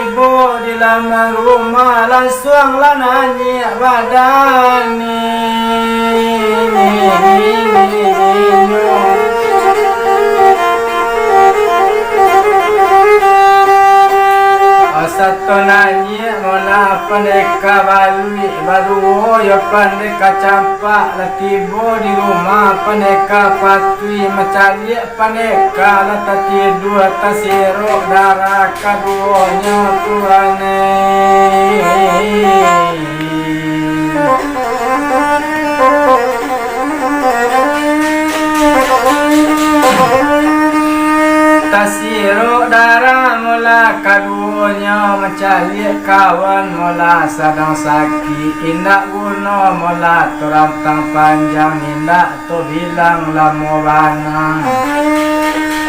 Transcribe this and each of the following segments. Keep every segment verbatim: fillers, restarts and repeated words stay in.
Tibo di laman rumah, lansuang lah nanyik badaninyo. Sato nanyik mola Pandeka Baluik, baduo jo Pandeka Campak, lah tibo di rumah Pandeka Patuik, mancaliak Pandeka lah tatidua, tasirok darah kaduonyo tu anai. Tasirok darah mola kaduonyo, mancaliak kawan mola sadang sakik, indak guno mola tu rantang panjang, indak tu bilang lamo bana.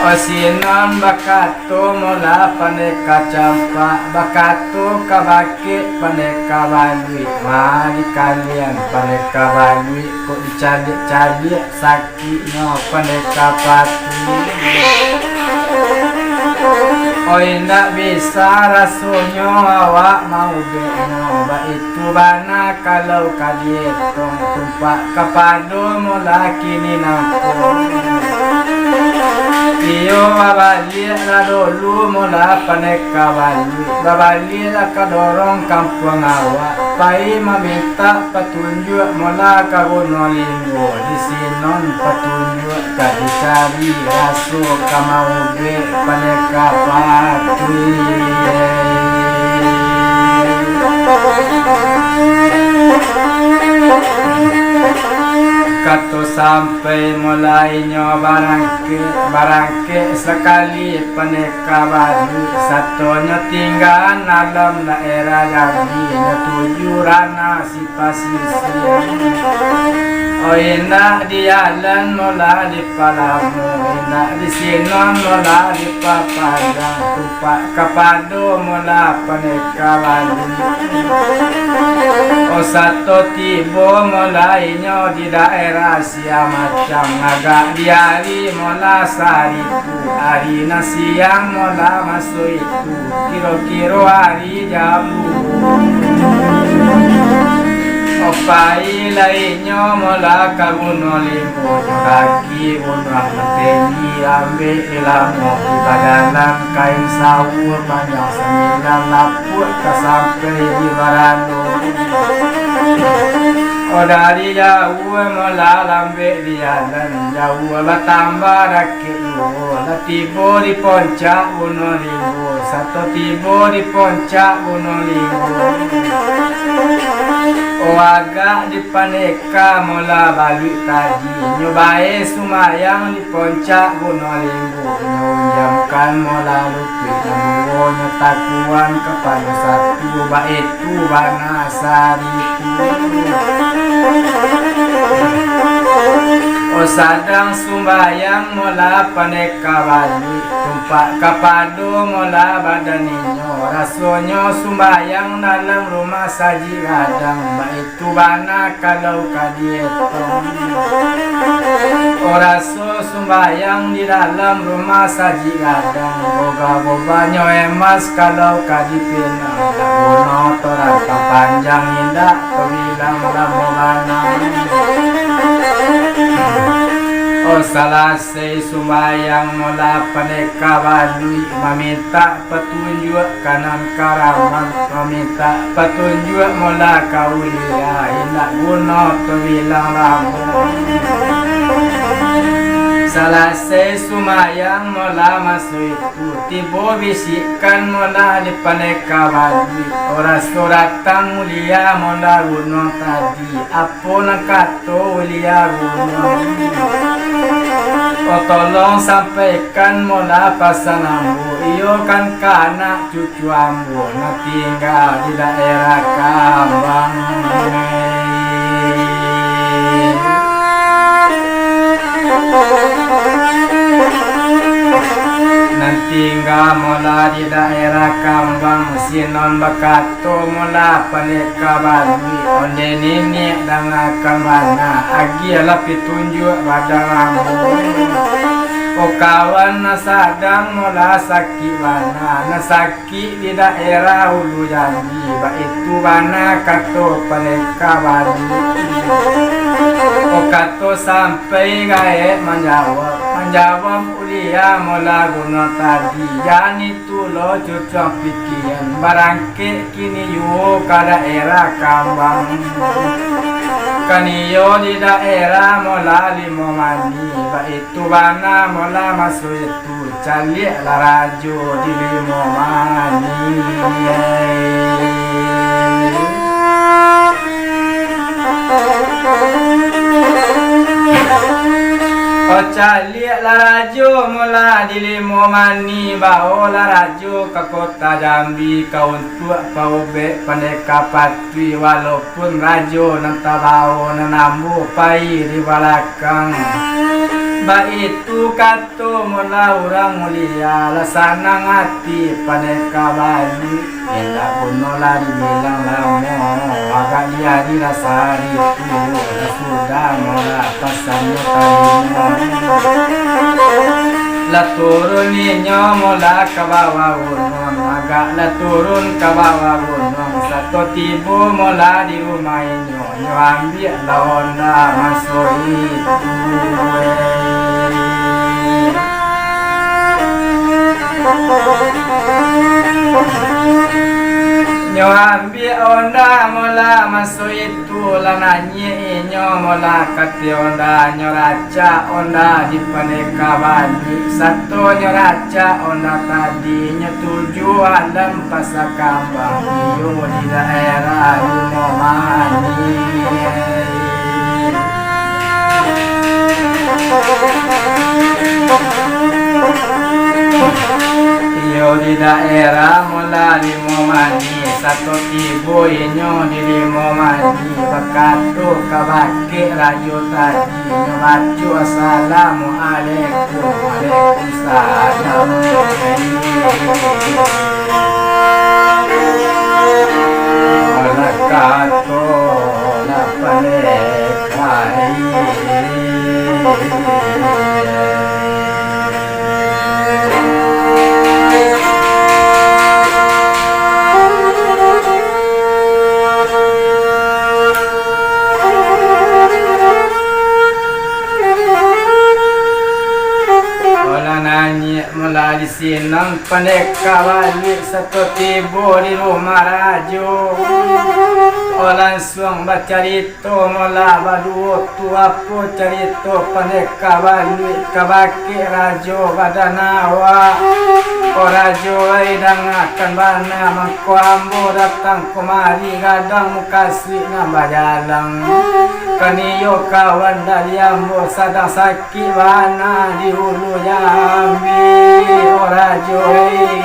Oi sinan bakato mola Pandeka Campak, bakato ka bakeh Pandeka Baluik, ma di kalian Pandeka Baluik, kok dicaliak-caliak sakiknyo Pandeka Patuik. Oi indak bisa rasonyo awak maubeknyo, baitu bana kalau ka dietong, tumpak kapado mola kini nangko. Iyo babaliak lah dulu mola Pandeka Baluik, babaliak lah ka dorong kampuang awak, pai mamintak patunjuak mola ka Gunuang Linggo, di sinan patunjuak ka dicari, raso ka maubek Pandeka Patuik. Kato sampai mola inyo barangkek, barangkek sakali Pandeka Baluik, satonyo tinggaan alam daerah Jambi, nyo tuju ranah si pasisia. Oi indak dialan mola dipalamo, indak di sinan mola dipapanjang, tumpak kapado mola Pandeka Baluik. Oh sato tibo mola inyo di daerah Siamacam, agak di ari mola saribu, ari nan siang mola maso itu, kiro-kiro ari jabu. Oh pai lai inyo mola ka Gunuang Linggo, nyo kaki Gunuang Tinggi, ambek ilamo di badanan kain sawu panjang sambilan lapuak ka sampai di baralo. Oh dari jauah mola lambek dialan, jauah batambah dakek juo, lah tibo di poncak Gunuang Linggo, sato tibo di poncak Gunuang Linggo. Oh agak di Pandeka mola Baluik tadi, nyo bae sumbayang di poncak Gunuang Linggo, nyo unjamkan mola lutuik nan duo, nyo takuan kapalo satu, baitu bana saribu. Oh sadang sumbayang mola Pandeka Baluik, tumpak kapado mola badan inyo, rasonyo sumbayang dalam rumah sajik gadang, baitu bana kalau ka dietong. Oh raso sumbayang di dalam rumah sajik gadang, boga-boganyo emas kalau ka dipinang, indak guno torang ka panjang, indak tabilang lamo bana. Oh salasai sumbayang mola Pandeka Baluik, mamintak patunjuak kanan karaman, mamintak patunjuak mola ka ulia, indak guno tabilang lamo. Salasai sumbayang mola maso itu, tibo bisikan mola di Pandeka Baluik, oh raso datang ulia mola Gunuang tadi, apo nan ka to ulia Gunuang. Oh tolong sampaikan mola pasan ambo, iyo kan ka anak cucu ambo nan tingga di daerah Kambang. Nan tingga mola di daerah Kambang, sinan bakato mola Pandeka Baluik, onde niniak dangakan bana, agiahlah pitunjuak badan ambo. O kawan, nan sadang mola sakik bana, nan sakik di daerah Ulu Jambi, baitu bana kato pandeka Baluik. O kato sampai gaek manjawab, manjawab uliah mola guno tadi, jan itu lo cucuang pikian, barangkek kini juo ka daerah Kambang. Kan iyo di daerah mola Limo Mani, baitu bana mola maso itu, caliaklah rajo di Limo Mani. O caliaklah rajo mola di Limo Mani, baolah rajo ka kota Jambi ka untuak paubek pandeka patuik, walaupun rajo nan tabao nan ambo pai di balakang. Baitu kato mola urang mulia, lah sanang ati pandeka Baluik. Indak guno lah dibilang lamo, agak di ari lah sahari tu, lah sudah mola pasannyo tarimo. Lah turun inyo mola ka bawah gunuang, agak lah turun ka bawah gunuang, sato tibo mola di rumah inyo, nyo ambiak lah onda maso itu. Nyo ambiak onda mola maso itu, lah naiak inyo mola ka ateh onda, nyo racak onda di pandeka Baluik, sato nyo racak onda tadi, nyo tuju alam Pasa Kambang, iyo di daerah Limo Mani. Iyo di daerah mola Limo Mani, sato tibo inyo di Limo Mani, bakato ka bakeh rajo tadi, nyo baco, "Assalamualaikum." "Waalaikumsalam." Alah kato lah pandeka. Alah naiak mola di sinan pandeka Baluik, sato tibo di rumah rajo. O lansuang bacarito mola baduo tu, apo carito pandeka Baluik ka bakeh rajo badan awak. O rajo ai, dangakan bana, mangko ambo datang kamari gadang mukasuik nan bajalang. Kan iyo kawan dari ambo sadang sakik bana di Ulu Jambi, o rajo, eh.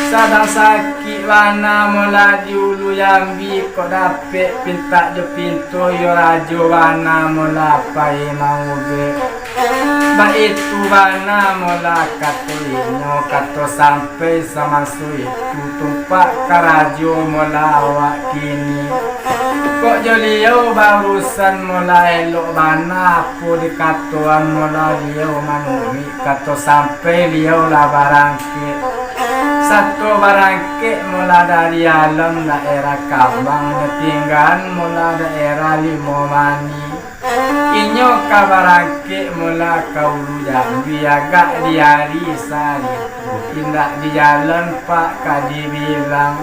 Sadang sakik bana mola di Ulu Jambi, kok dapek pintak jo pinto, iyo rajo bana mola pai maubek. Baitu bana mola kato inyo, kato sampai samaso itu, tumpak karajo mola awak kini. Kok jo liau baurusan mola elok bana, apo dikatoan mola liau manuruik, kato sampai liau lah barangkek. Sato barangkek mola dari alam daerah Kambang, nyo tinggaan mola daerah Limo Mani. Inyo ka barangkek mola ka Ulu Jambi, agak di ari sari tu. Indak di jalan, Pak, ka dibilang.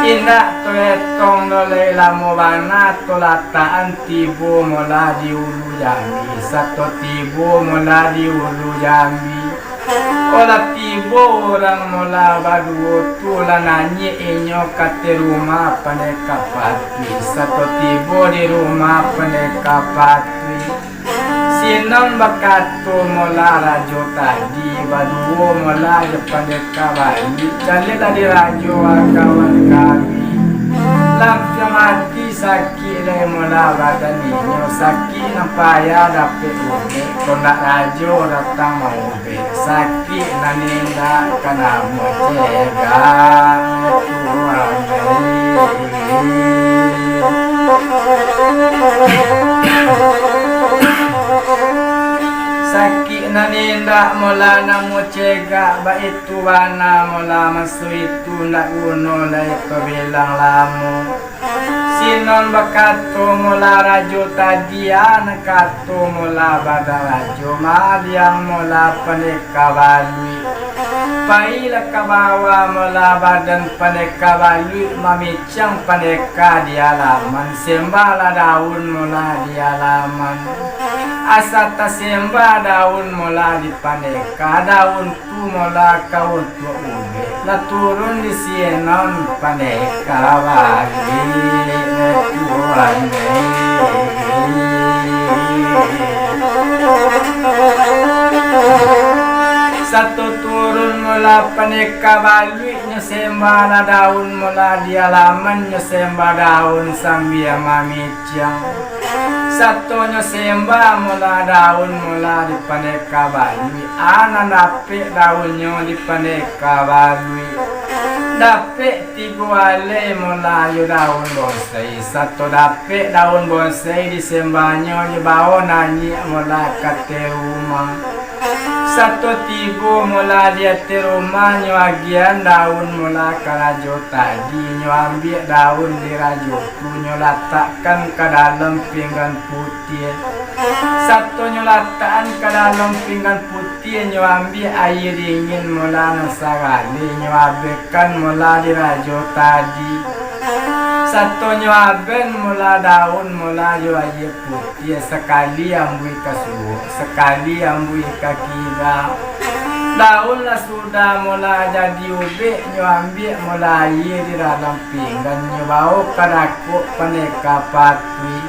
Indak taetong doh lai lamo bana tu latakan tibo mola di Ulu Jambi, sato tibo mola di Ulu Jambi. Kok lah tibo urang mola baduo tu, lah naiak inyo ka ateh rumah pandeka patuik, sato tibo di rumah pandeka patuik. Sinan bakato mola rajo tadi, baduo mola jo pandeka Baluik, caliaklah di rajo, kawan kami. Sampiang ati sakik lai mula badan inyo, sakik nan payah dapek ubek, kok ndak rajo datang maubek, sakik nan indak ka namuah cegak, Tuhan ai. Sakik nan indak mula namuah cegak, baitu bana mula maso itu, ndak guno lai tabilang lamo. Sinon bakato mula rajo tadi, a nan kato mula badan rajo, maliang mula pandeka baluik. Pailah ka bawah mula badan pandeka baluik, mamiciang pandeka di alaman, sembahlah daun mula di alaman. Asa tasembah daun mula di pandeka, daun tu mula ka untuak ubek, lah turun di sinan pandeka baluik, Tuhan ai. Sato turun mula pandeka baluik, nyo sembahlah daun mula di alaman, nyo sembah daun sambia mami- ciang. Sato nyo sembah mula daun mula di pandeka baluik, a nan dapek daunnyo di pandeka baluik. Dapek tigo alai mula jo daun bonsai, sato dapek daun bonsai disembahnyo, dibao naiak mula ka ateh rumah. Sato tibo mula di ateh rumah, nyo agiahan daun mula ka rajo tadi, nyo ambiak daun di rajo tu, nyo latakkan ka dalam pinggan putiah. Sato nyo latakkan ka dalam pinggan putiah, nyo ambiak aia dingin mula nan sagaleh, nyo abehkan mula di rajo tadi. Sato nyo abeh mula daun mula jo aia putiah, sakali ambuih ka suok, sakali ambuih ka kida. Daun lah sudah mula jadi ubek, nyo ambiak mula aia di dalam pinggan, nyo bao ka dakek pandeka patuik.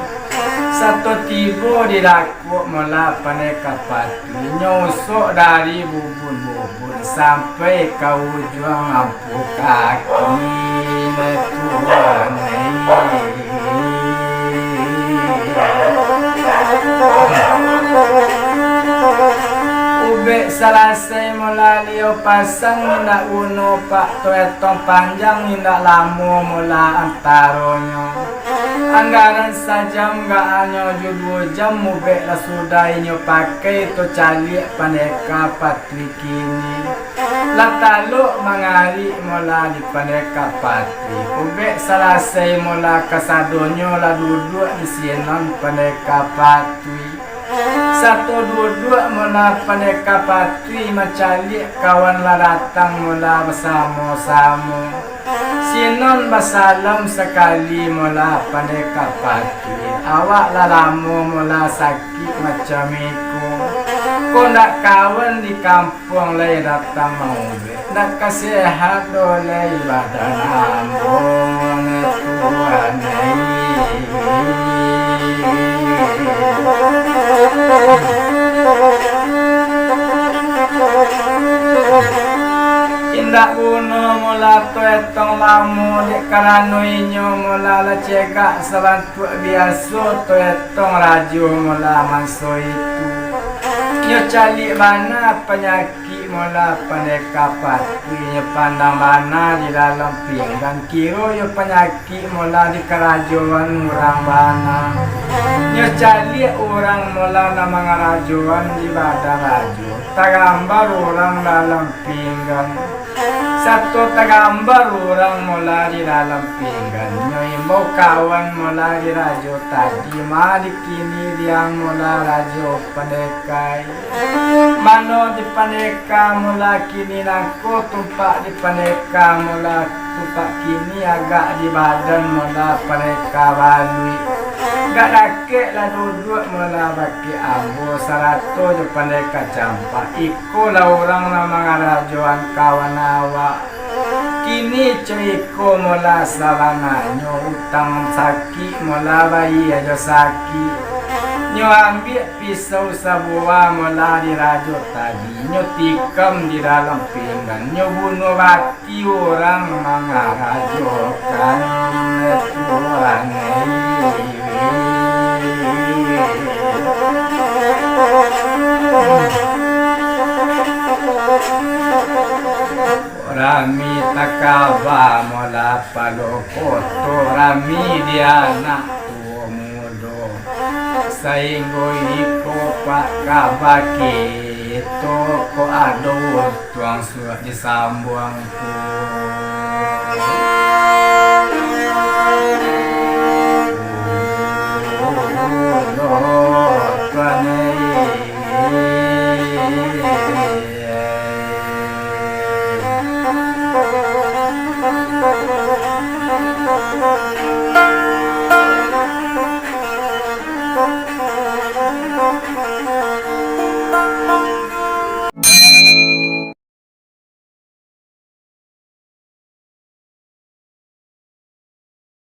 Sato tibo di dakek mula pandeka patuik, nyo usok dari bubun-bubun sampai ka ujuang ampu kaki, Tuhan ai. Ubek salasai mula liau pasang, indak guno pak tu etong panjang, indak lamo mula antaronyo. Anggaran sajam, gak anyo jo duo jam, ubek lah sudah inyo pakai tu caliak pandeka patuik kini. Lah talok mangarik mula di pandeka patuik. Ubek salasai mula kasadonyo lah duduak di sinan pandeka patuik. Sato duduak mula pandeka patuik, mancaliak kawan lah datang mula basamo-samo. Sinan basalam sakali mula pandeka patuik. Awak lah lamo mula sakik macam iko. Kok ndak kawan di kampuang lai datang maubek. Ndak ka sehat doh lai badan ambo, Tuhan ai. Indak guno mula tu etong lamo, dek karano inyo mula lah cegak sabantuak biaso tu etong rajo mula maso itu. Nyo caliak bana panyakik mula pandeka patuik, nyo pandang bana di dalam pinggan, kiro nyo panyakik mula dikarajoan urang bana. Nyo caliak urang mula nan mangarajoan di badan rajo, tagambar urang dalam pinggan. Sato tagambar urang mula di dalam pinggan, nyo imbau kawan mula di rajo tadi, ma di kini diang mula rajo pandeka ai. Mano di pandeka mula kini nangko tumpak di pandeka mula tumpak kini agak di badan mula pandeka baluik. Gak dakek lah duduak mula bakeh ambo sarato jo pandeka campak. Iko lah urang nan mangarajoan kawan awak. Kini co iko mula sabananyo, utang sakik mula bayia jo sakik. Nyo ambiak pisau sabuah, molah di rajo tadi, nyo tikam di dalam pinggan, nyo bunuah bati urang mangarajokan urang. Rami takaba molah palo koto, rami di anak tuo mudo, sainggo iko pak kaba kito ko ado untuang surak disambuang ko.